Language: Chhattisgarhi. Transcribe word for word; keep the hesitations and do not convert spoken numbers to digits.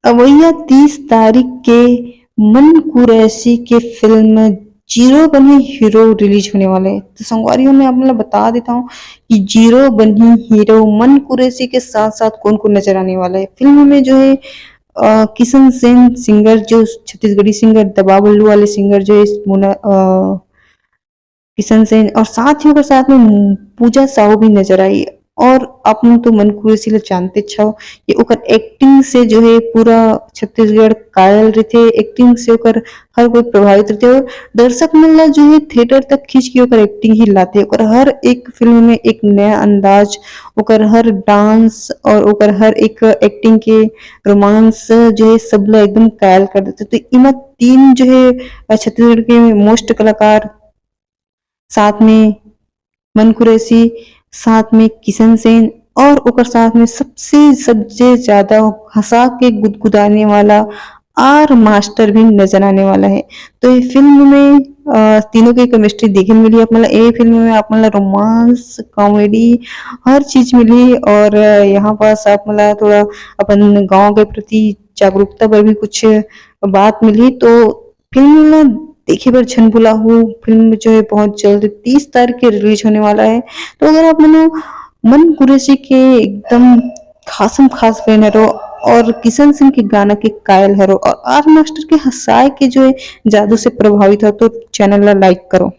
अवइया तीस तारीख के मन कुरैशी के फिल्म जीरो बनही हीरो रिलीज होने वाला है। तो संगवारी हो, मैं आप मन ला बता देता हूँ कि जीरो बनही हीरो मन कुरैशी के साथ साथ कौन कौन नजर आने वाला है फिल्म में। जो है अ, किशन सेन सिंगर, जो छत्तीसगढ़ी सिंगर, दबा बल्लू वाले सिंगर जो है मोना अ, किशन सेन, और साथ ही ओकर साथ में पूजा साहू भी नजर आई। और आप मन तो मन कुरैशी ला जानते छव कि ओकर एक्टिंग से जो है पूरा छत्तीसगढ़ कायल रहिथे, एक्टिंग से ओकर हर कोई प्रभावित रहिथे और दर्शक मन ला जो है थिएटर तक खींच के ओकर एक्टिंग ही लाथे। ओकर हर एक फिल्म में एक नया अंदाज, ओकर हर डांस और ओकर हर एक एक्टिंग के रोमांस जो है सब ला एकदम कायल कर देथे। तो इमा तीन जो है अ, छत्तीसगढ़ के मोस्ट कलाकार, साथ में मन कुरैशी, साथ में किशन सेन और ओकर साथ में सबसे सबसे ज्यादा हंसा के गुदगुदाने वाला आर मास्टर भी नजर आने वाला है। तो ये फिल्म में अ, तीनों के केमिस्ट्री देखे मिली आप मन ला। ये फिल्म में आप मन ला रोमांस, कॉमेडी, हर चीज मिली और अ, यहाँ पास आप मन ला थोड़ा अपन गांव के प्रति जागरूकता पर भी कुछ बात मिली। तो फिल्म ला देखे बर झन भुलाहू। फिल्म जो है बहुत जल्द तीस तारीख के रिलीज होने वाला है। तो अगर आप मन मन कुरैशी के एकदम खासम खास फैन हरो और किशन सिंह के गाना के कायल हरो और आर मास्टर के हंसाए के जो है जादू से प्रभावित हो, तो चैनल ला लाइक करो।